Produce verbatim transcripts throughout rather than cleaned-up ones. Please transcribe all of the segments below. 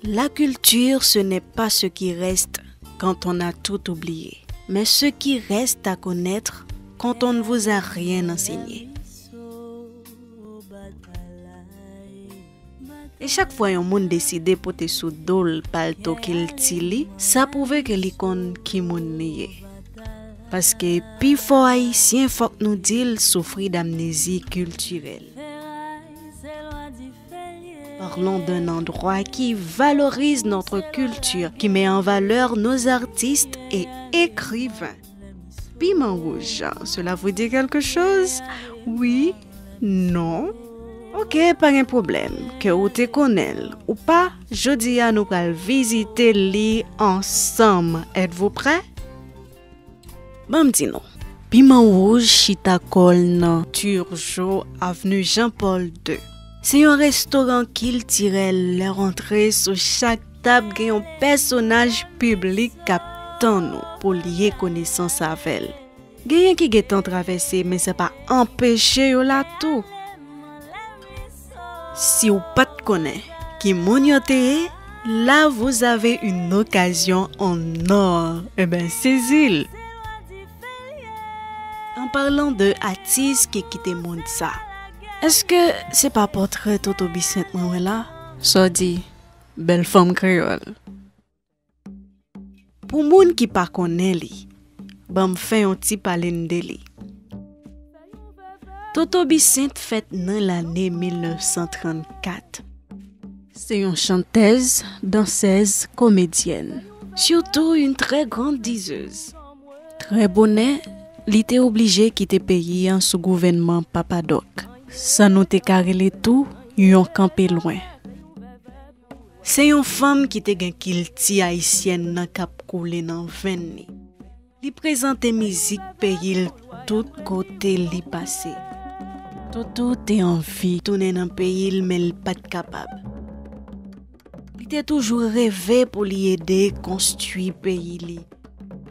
La culture, ce n'est pas ce qui reste quand on a tout oublié, mais ce qui reste à connaître quand on ne vous a rien enseigné. E chak fwa yon moun deside pote sou do l palto kilti li, sa pwouve ke li konn ki moun li ye. Paske pifò Ayisyen, fòk nou di l, soufri d'amnésie culturelle. Parlons d'un endroit qui valorise notre culture, qui met en valeur nos artistes et écrivains. Piman wouj, cela vous dit quelque chose? Wi? Non? Ok, pa gen pwoblèm. Ke ou te konnen l ou pa, jodi a nou pral vizite li ansanm. Êtes-vous prêts? Ban m di nou, Piman Wouj chita kò l nan Turgeau, avenue Jean-Paul deux. Se yon restoran kiltirèl, lè w antre sou chak tab gen yon pèsonaj piblik k ap tann ou pou lye konesans avè l. Genyen ki gentan travèse, men sa pa anpeche yo la tou. Si w pa t konnen ki moun yo te ye, là vous avez une occasion en or. Eben, sezi l. An palan de atis ki kite mond sa, èske se pa pòtrè Toto Bisent mwen wè la? Sa w di, bèl fanm kreyòl. Pou moun ki pa konnen li, ban m fè yon ti pale n de li. Toto Bisent fèt nan lane mil nèf san trannkat. Se yon chantèz, dansèz, komedyèn. Surtout une très grande dizeuse. Trè bonè, li te oblije kite peyi an sou gouvènman Papa Doc. Sa nou te ka rele tou yon kanpe lwen. Se yon fanm ki te gen kilti ayisyèn nan k ap koule nan venn li. Li prezante mizik peyi l tout kote li pase. Toto te anvi tounen nan peyi l, men l pa t kapab. Li te toujou reve pou li ede konstwi peyi li.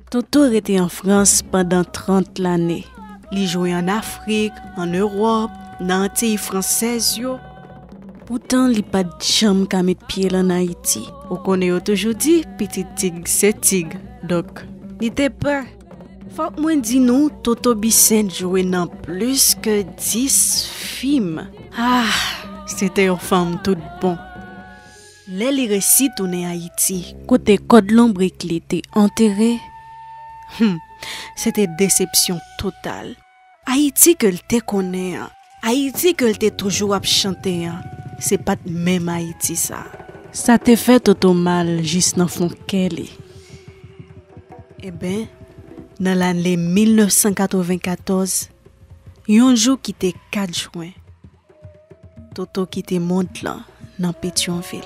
Toto rete an Frans pandan trant lane. Li jwe ann Afrik, ann Ewòp, nan Antiy Fransèz yo. Poutan, li pa t janm ka met pye l ann Ayiti. Ou konnen yo toujou di, pitit tig se tig. Donk, li te pè. Fòk mwen di nou, Toto Bisent jwe nan plis ke dis fim. Ah, se te yon fanm tout bon. Lè li resi tounen Ayiti, kote kòd lonbrik li te antere, hmm, se te desepsyon total. Ayiti ke l te konnen an, Ayiti ke l te toujou ap chante an, se pa t menm Ayiti sa. Sa te fè Toto mal jis nan fon kè li. Eben, nan lane mil nèf san katrevenkatòz, yon jou ki te kat jen, Toto kite mond lan nan Petyonvil.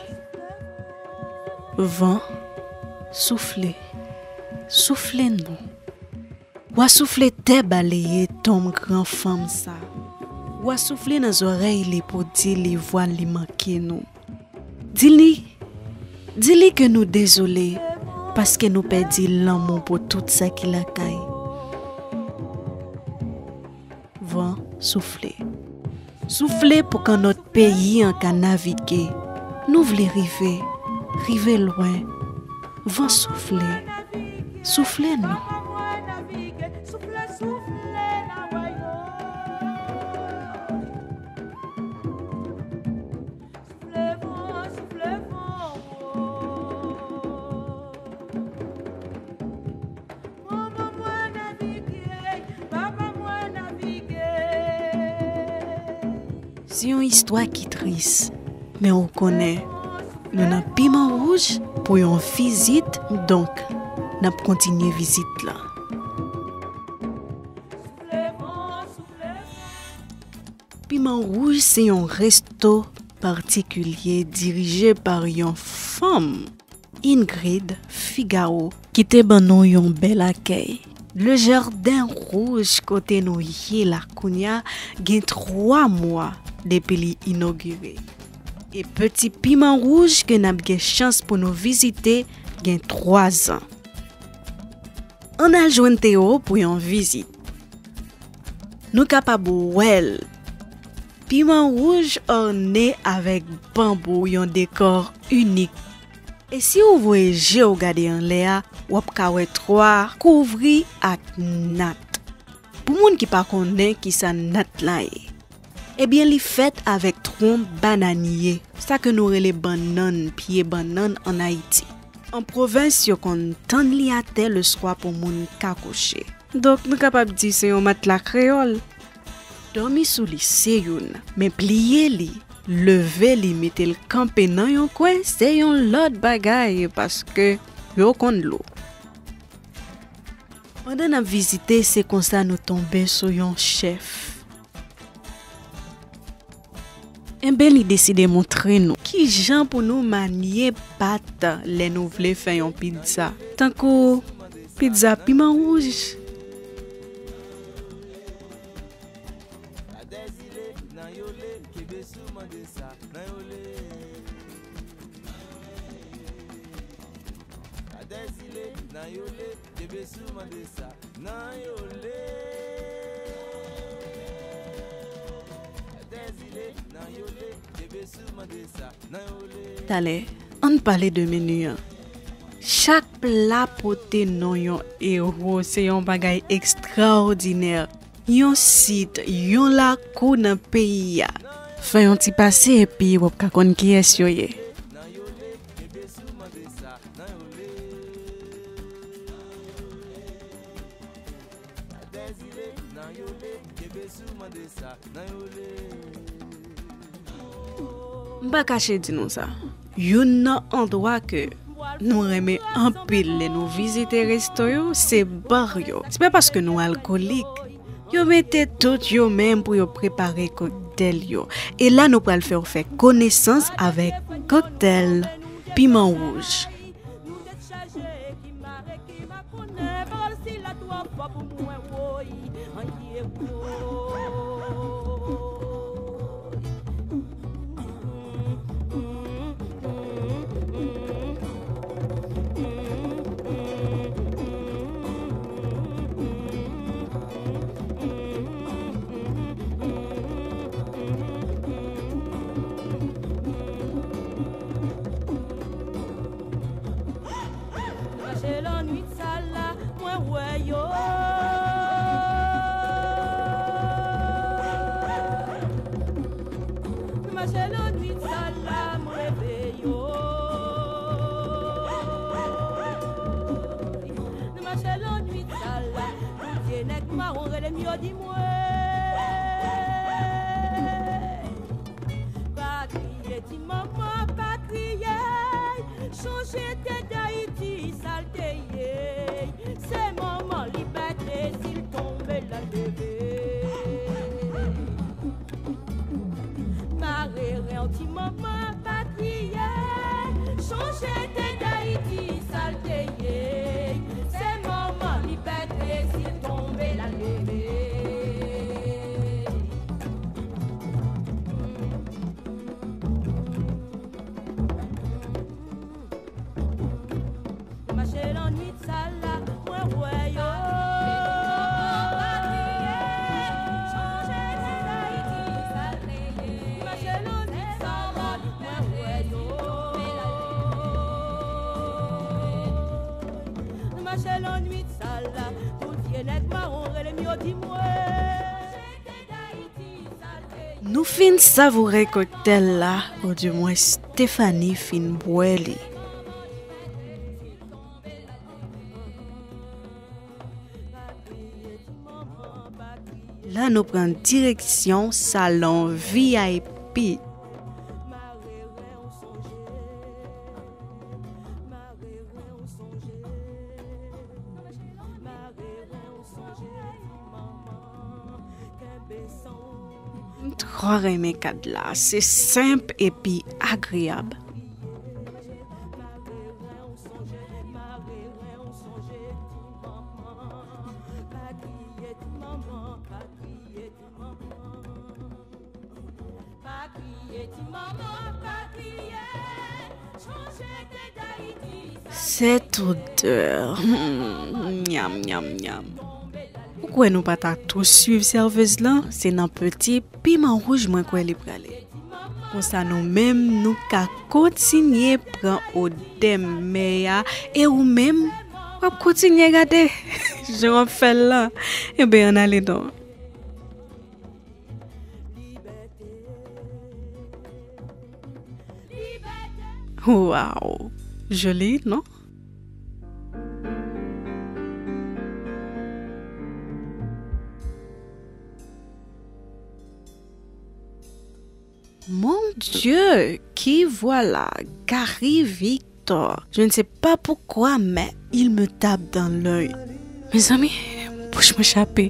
Van, soufle, soufle non. W a soufle tè baleye tonm gran fanm sa. W a soufle nan zòrèy li pou di li vwa li manke nou. Di li, di li ke nou dezole paske nou pèdi lanmou pou tout sa ki lakay. Van soufle. Soufle pou kannòt peyi an ka navige. Nou vle rive, rive lwen. Van soufle, soufle non. Se yon istwa ki tris, men ou konnen, nou nan Piman Wouj pou yon vizit, donk, n ap kontinye vizit la. Piman Wouj se yon resto patikilye dirije pa yon fanm, Ingrid Figaro, ki te ban nou yon bèl akèy. Le Jardin Rouge, kote nou ye la kounya, gen twa mwa depi li inogire. E Peti Piman Wouj ke n ap gen chans pou nou vizite gen twa zan. Ann al jwenn Teo pou yon vizit. Nou kapab wè l. Piman Wouj òne avèk banbou, yon dekò inik. E si w voye je w gade anlè a, w ap ka wè twa kouvri ak nat. Pou moun ki pa konnen kisa nat la ye, ebyen, li fèt avèk twonp bananyen, sa ke nou rele bannann, pye bannann ann Ayiti. An pwovens, yo konn tann li atè leswa pou moun ka kouche. Donk, nou kapab di se yon matla kreyòl. Dòmi sou li se youn, men pliye li, leve li, mete l kanpe nan yon kwen, se yon lòt bagay, paske yo konn lou. Pandan n ap vizite, se konsa nou tonbe sou yon chèf. Enben, li deside montre nou kijan pou nou manye pat lè nou vle fè yon pizza. Tankou pizza piman wouj. Talè, ann pale de meni an. Chak pla pote non yon ewo, se yon bagay ekstraòdinè. Yon sit, yon lakou nan peyi a. Fè yon ti pase epi w ap ka konn kiyès yo ye. M pa kache di nou sa. Youn nan andwa ke nou renmen anpil lè nou vizite resto yo, se bar yo. Se pa paske nou alkolik. Yo mete tout yo menm pou yo prepare koktèl yo. E la nou pral fè w fè konesans avèk koktèl piman wouj. Mache lannwit sa la, mwen wè yo. Nou mache lannwit sa la, m reve yo. Nou mache lannwit sa la, tout vye nèg mawon rele m yo di mwen. Pa kriye ti manman, pa kriye. Chonje te Dayiti sa l te ye. Se moman libète, si l tonbe l a leve. Mare ren w ti manman, pa kriye. Chonje te Dayiti sa l te ye. Se moman libète, si l tonbe l a leve. Mache lannwit sa la, mwen wè yo. Mache lannwit sa la, mwen wè yo. Mache lannwit sa la, tout vye nèg mawon rele m yo di mwen. Nou fin savoure koktèl la, oudimwen Stephanie fin bwè li. La nou pran direksyon salon V I P. M twò renmen kad la, se senp epi agreyab. Cette odeur. Hmm, nyam, nyam, nyam. Ou kwè nou pa ta tou swiv sèvez lan? Se nan peti piman wouj mwen kwè li prale. Konsa nou menm, nou ka kontinye pran odè mè a, e ou menm, w ap kontinye gade jan w ap fè l lan. Enben, ann ale non. Waw, joli, non? Mon Dieu, qui voilà, Gary Victor. Je ne sais pas pourquoi, mais il me tape dans l'œil. Mezanmi, bouch mwen chape.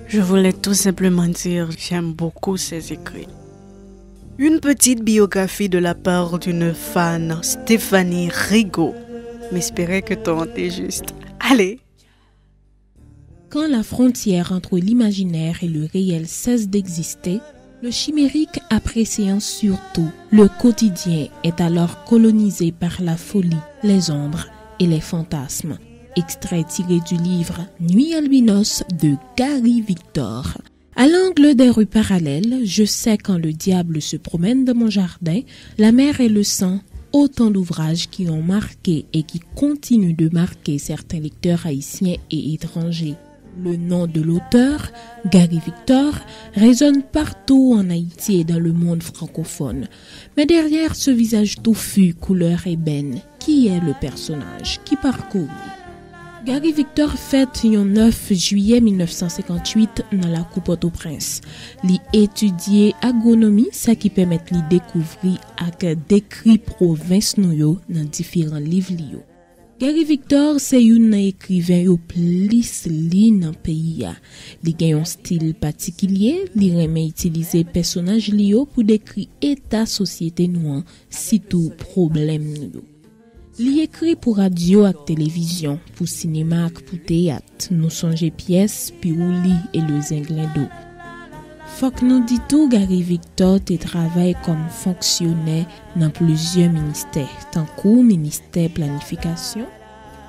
Je voulais tout simplement dire, j'aime beaucoup ses écrits. Une petite biographie de la part d'une fan, Stéphanie Rigaud. M espere ke ton an te jis. Ale! Quand la frontière entre l'imaginaire et le réel cesse d'exister, le chimérique a préséance sur tout. Le quotidien est alors colonisé par la folie, les ombres et les fantasmes. Extrait tiré du livre Nuit albinos de Gary Victor. À l'angle des rues parallèles, Je sais quand le diable se promène dans mon jardin, La mer et le sang, autant d'ouvrages qui ont marqué et qui continuent de marquer certains lecteurs haïtiens et étrangers. Le nom de l'auteur, Gary Victor, résonne partout en Haïti et dans le monde francophone. Mais derrière ce visage touffu, couleur ébène, qui est le personnage? Ki pakou li? Gary Victor fèt yon nèf jiyè mil nèf san senkantuit nan lakou Pòtoprens. Li etidye agwonomi, sa ki pèmèt li dekouvri ak dekri pwovens nou yo nan diferan liv li yo. Gary Victor se youn nan ekriven yo plis li nan peyi a. Li gen yon stil patikilye, li renmen itilize pèsonaj li yo pou dekri eta sosyete nou an, sitou pwoblèm nou yo. Li ekri pou radyo ak televizyon, pou sinema ak pou teyat. Nou sonje pyès Piwouli e Le Zenglendo. Fòk nou di tou, Gary Victor te travay kòm fonksyonè nan plizyè ministè, tankou ministè planifikasyon.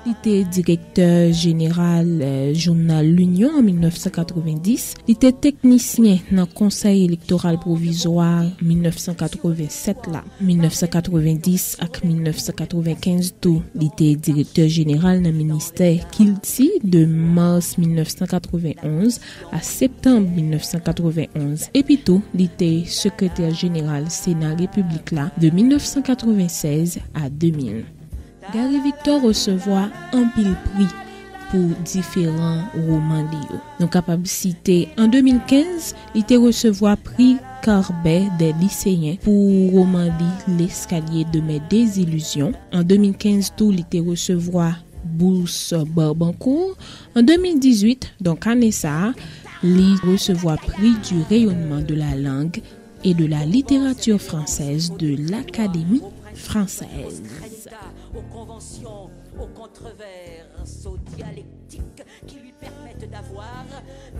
Li te direktè jeneral, eh, jounal L'Union an mil nèf san katrevenndis. Li te teknisyen nan Konsèy Elektoral Pwovizwa mil nèf san katrevensèt la. Mil nèf san katrevendis ak mil nèf san katrevenkenz tou, li te direktè jeneral nan ministè Kilti de mas mil nèf san katrevenonz a septanm mil nèf san katrevenonz. Epi tou, li te sekretè jeneral Sena Repiblik la de mil nèf san katrevensèz a de mil. Gary Victor resevwa anpil pri pou diferan woman li yo. Nou kapab site, an de mil kenz, li te resevwa pri Carbet des lycéens pou woman li L'escalier de mes désillusions. An de mil kenz tou, li te resevwa bous Barbancourt. An de mil dizuit, donk ane sa a, li resevwa pri du rayonnement de la langue et de la littérature française de l'Académie française. Aux conventions, aux controverses, aux dialectiques qui lui permettent d'avoir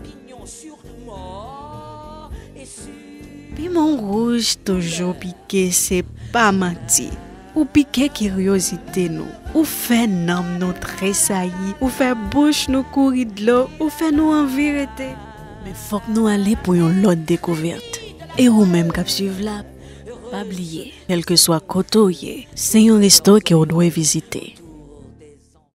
pignon sur mort et sur... Piman wouj toujou pike, se pa manti. Ou pike kiryozite nou. Ou fè nanm nou tresayi. Ou fè bouch nou kouri dlo. Ou fè nou anvi rete. Men fòk nou ale pou yon lòt dekouvèt. E ou menm k ap swiv la, pa bliye, kèlkeswa kote w ye, se yon resto ke w dwe vizite.